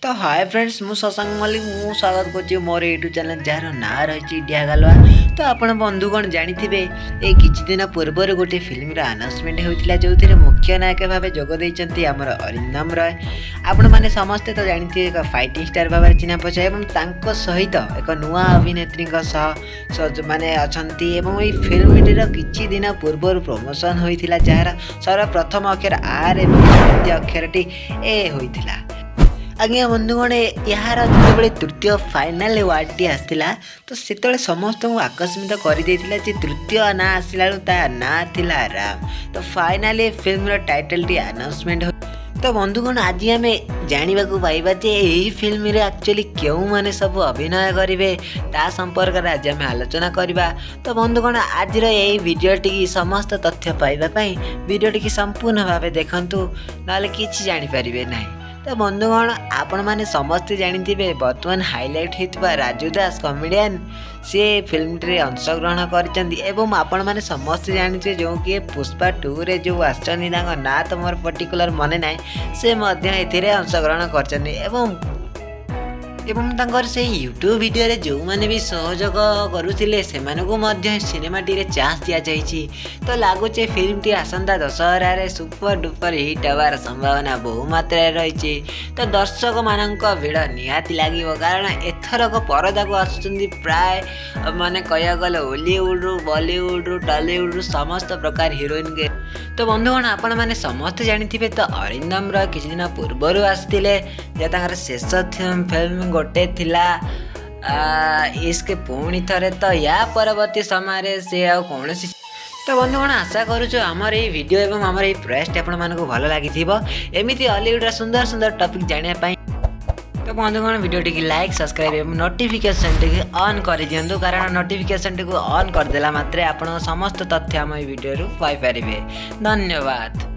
ତ ହାଏ ଫ୍ରେଣ୍ଡସ୍, ମୁଁ ଶଶାଙ୍କ ମଲ୍ଲିକ। ମୁଁ ସ୍ୱାଗତ କରୁଛି ମୋର ୟୁଟ୍ୟୁବ୍ ଚ୍ୟାନେଲ୍, ଯାହାର ନାଁ ରହିଛି ଇଣ୍ଡିଆ ଗାଲୁଆ। ତ ଆପଣ ବନ୍ଧୁଗଣ ଜାଣିଥିବେ, ଏଇ କିଛି ଦିନ ପୂର୍ବରୁ ଗୋଟିଏ ଫିଲ୍ମର ଆନାଉନ୍ସମେଣ୍ଟ ହେଉଥିଲା, ଯେଉଁଥିରେ ମୁଖ୍ୟ ନାୟକ ଭାବେ ଯୋଗ ଦେଇଛନ୍ତି ଆମର ଅରିନ୍ଦମ ରୟ। ଆପଣମାନେ ସମସ୍ତେ ତ ଜାଣିଥିବେ, ଏକ ଫାଇଟିଂ ଷ୍ଟାର ଭାବରେ ଚିହ୍ନା ପରିଚୟ ଏବଂ ତାଙ୍କ ସହିତ ଏକ ନୂଆ ଅଭିନେତ୍ରୀଙ୍କ ସହ ମାନେ ଅଛନ୍ତି। ଏବଂ ଏଇ ଫିଲ୍ମଟିର କିଛି ଦିନ ପୂର୍ବରୁ ପ୍ରମୋସନ୍ ହୋଇଥିଲା, ଯାହାର ସର୍ବପ୍ରଥମ ଅକ୍ଷର ଆର୍ ଏବଂ ଦ୍ୱିତୀୟ ଅକ୍ଷରଟି ଏ ହୋଇଥିଲା। ଆଜ୍ଞା ବନ୍ଧୁଗଣ, ଏହାର ଯେତେବେଳେ ତୃତୀୟ ଫାଇନାଲ୍ ୱାର୍ଡ଼ଟି ଆସିଥିଲା, ତ ସେତେବେଳେ ସମସ୍ତଙ୍କୁ ଆକସ୍ମିତ କରିଦେଇଥିଲା ଯେ ତୃତୀୟ ନାଁ ଆସିଲା ବେଳକୁ ତା ନାଁ ଥିଲା ରାମ। ତ ଫାଇନାଲି ଫିଲ୍ମର ଟାଇଟଲ୍ଟି ଆନାଉନ୍ସମେଣ୍ଟ। ତ ବନ୍ଧୁଗଣ, ଆଜି ଆମେ ଜାଣିବାକୁ ପାଇବା ଯେ ଏହି ଫିଲ୍ମରେ ଆକ୍ଚୁଆଲି କେଉଁମାନେ ସବୁ ଅଭିନୟ କରିବେ, ତା ସମ୍ପର୍କରେ ଆଜି ଆମେ ଆଲୋଚନା କରିବା। ତ ବନ୍ଧୁଗଣ, ଆଜିର ଏହି ଭିଡ଼ିଓଟିକି ସମସ୍ତ ତଥ୍ୟ ପାଇବା ପାଇଁ ଭିଡ଼ିଓଟିକି ସମ୍ପୂର୍ଣ୍ଣ ଭାବେ ଦେଖନ୍ତୁ, ନହେଲେ କିଛି ଜାଣିପାରିବେ ନାହିଁ। ତ ବନ୍ଧୁଗଣ, ଆପଣମାନେ ସମସ୍ତେ ଜାଣିଥିବେ, ବର୍ତ୍ତମାନ ହାଇଲାଇଟ୍ ହୋଇଥିବା ରାଜୁ ଦାସ କମେଡ଼ିଆନ୍, ସିଏ ଫିଲ୍ମଟିରେ ଅଂଶଗ୍ରହଣ କରିଛନ୍ତି। ଏବଂ ଆପଣମାନେ ସମସ୍ତେ ଜାଣିଥିବେ, ଯେଉଁ କିଏ ପୁଷ୍ପା 2ରେ ଯେଉଁ ଆସିଛନ୍ତି, ତାଙ୍କ ନାଁ ତ ମୋର ପର୍ଟିକୁଲାର ମନେ ନାହିଁ, ସେ ମଧ୍ୟ ଏଥିରେ ଅଂଶଗ୍ରହଣ କରିଛନ୍ତି। ଏବଂ ତାଙ୍କର ସେଇ ୟୁଟ୍ୟୁବ୍ ଭିଡ଼ିଓରେ ଯେଉଁମାନେ ବି ସହଯୋଗ କରୁଥିଲେ, ସେମାନଙ୍କୁ ମଧ୍ୟ ସିନେମାଟିରେ ଚାନ୍ସ ଦିଆଯାଇଛି। ତ ଲାଗୁଛି ଫିଲ୍ମଟି ଆସନ୍ତା ଦଶହରାରେ ସୁପର ଡୁପର ହିଟ୍ ହେବାର ସମ୍ଭାବନା ବହୁ ମାତ୍ରାରେ ରହିଛି। ତ ଦର୍ଶକମାନଙ୍କ ଭିଡ଼ ନିହାତି ଲାଗିବ, କାରଣ ଏଥରକ ପରଦାକୁ ଆସୁଛନ୍ତି ପ୍ରାୟ ମାନେ କହିବାକୁ ଗଲେ ଓଲିଉଡ଼ରୁ, ବଲିଉଡ଼ରୁ, ଟଲିଉଡ଼ରୁ ସମସ୍ତ ପ୍ରକାର ହିରୋଇନ୍। ତ ବନ୍ଧୁଗଣ, ଆପଣମାନେ ସମସ୍ତେ ଜାଣିଥିବେ, ତ ଅରିନ୍ଦମ ରୟ କିଛି ଦିନ ପୂର୍ବରୁ ଆସିଥିଲେ ଯେ ତାଙ୍କର ଶେଷ ଫିଲ୍ମ ଗୋଟେ ଥିଲା ଇସ୍କ ପୁଣି ଥରେ। ତ ୟା ପରବର୍ତ୍ତୀ ସମୟରେ ସେ ଆଉ କୌଣସି। ତ ବନ୍ଧୁଗଣ, ଆଶା କରୁଛୁ ଆମର ଏଇ ଭିଡ଼ିଓ ଏବଂ ଆମର ଏଇ ପ୍ରୟାସଟି ଆପଣମାନଙ୍କୁ ଭଲ ଲାଗିଥିବ। ଏମିତି ଅଲିଉଡ଼ର ସୁନ୍ଦର ସୁନ୍ଦର ଟପିକ୍ ଜାଣିବା ପାଇଁ ତ ବନ୍ଧୁଗଣ, ଭିଡ଼ିଓଟିକି ଲାଇକ୍, ସବସ୍କ୍ରାଇବ୍ ଏବଂ ନୋଟିଫିକେସନ୍ଟିକି ଅନ୍ କରିଦିଅନ୍ତୁ, କାରଣ ନୋଟିଫିକେସନ୍ଟିକୁ ଅନ୍ କରିଦେଲା ମାତ୍ରେ ଆପଣ ସମସ୍ତ ତଥ୍ୟ ଆମ ଏଇ ଭିଡ଼ିଓରୁ ପାଇପାରିବେ। ଧନ୍ୟବାଦ।